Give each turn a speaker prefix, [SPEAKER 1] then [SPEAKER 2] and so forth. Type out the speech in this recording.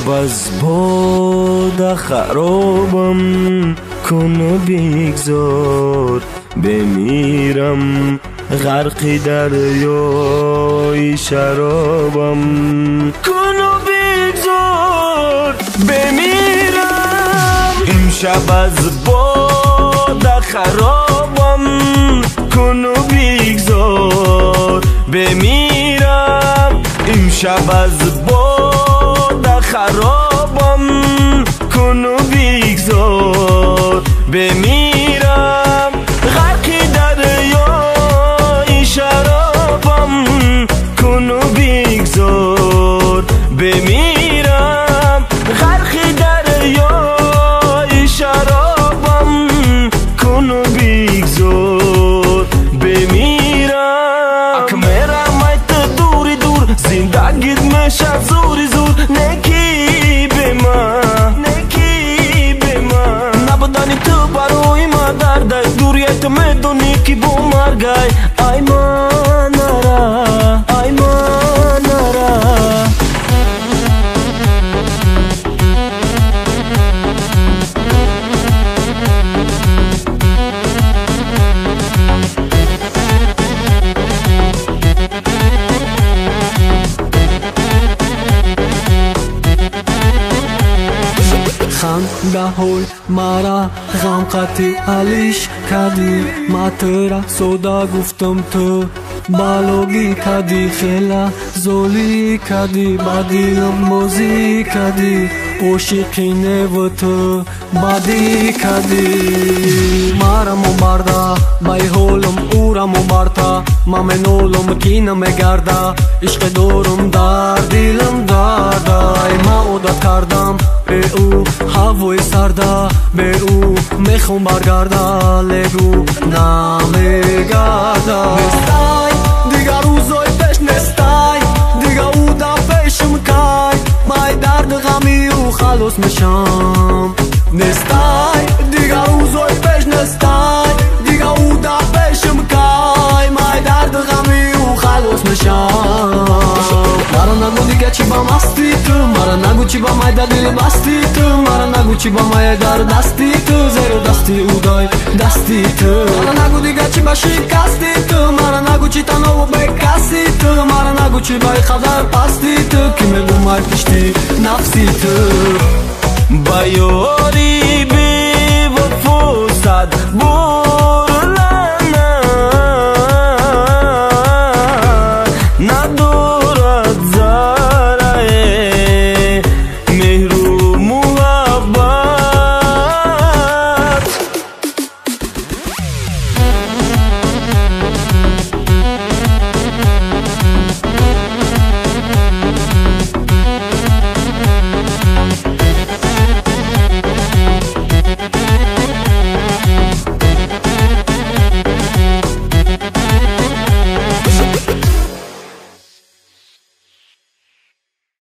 [SPEAKER 1] Имшаб аз бода харобам куну бигзор бемирам, ғарқи дарёи шаробам куну бигзор бемирам. Имшаб аз бода харобам куну бигзор бемирам. Имшаб аз бода харобам куну бигзор бемирам, ғарқи дарёи шаробам куну бигзор бемирам, ғарқи дарёи шаробам куну бигзор бемирам. Ак мерам ай ту дури дур, зиндагит мешад зури зур, неки бема, неки бема. Набудани ту барои ма дардай, дурияй ту медонӣ ки бо маргай. Ай манара, ай манара.
[SPEAKER 2] Хандаҳои мара ғамқати алиш кардӣ, ма тура сода гуфтам, ту балогӣ кардӣ, хела золӣ кардӣ, ба дилам бозӣ кардӣ, ошиқи неву ту бадӣ кардӣ. Мара мобарда баи ҳолам ура мобарта, ма менолам ки намегарда, ишқе дорум дар дилам дардай. Ма одат кардам бе ӯ ҳавои сарда, бе ӯ мехом баргарда, легу намегарда. Нестай дигар рӯзои пеш, нестай дигар ӯ дар пешам кай, май дарди ғами ӯ халос мешам. Нестай дигар рӯзои пеш, нестай дигар ӯ дар пешам кай, май дарди ғами ӯ халос мешам. Мара нагӯ дигар чӣ ба масти ту, мара нагӯ чӣ ба май дар дили басти ту, мара нагӯ чӣ ба май дар дасти ту, зеро дасти ӯ дай дасти ту. Мара нагӯ дигар чӣ ба шикасти ту, мара нагӯ чӣ танову бекаси ту, мара нагӯ чӣ ба қадар пасти ту, ки мегӯ май пишти нафси ту.
[SPEAKER 1] Ба ёри бевафо сад бор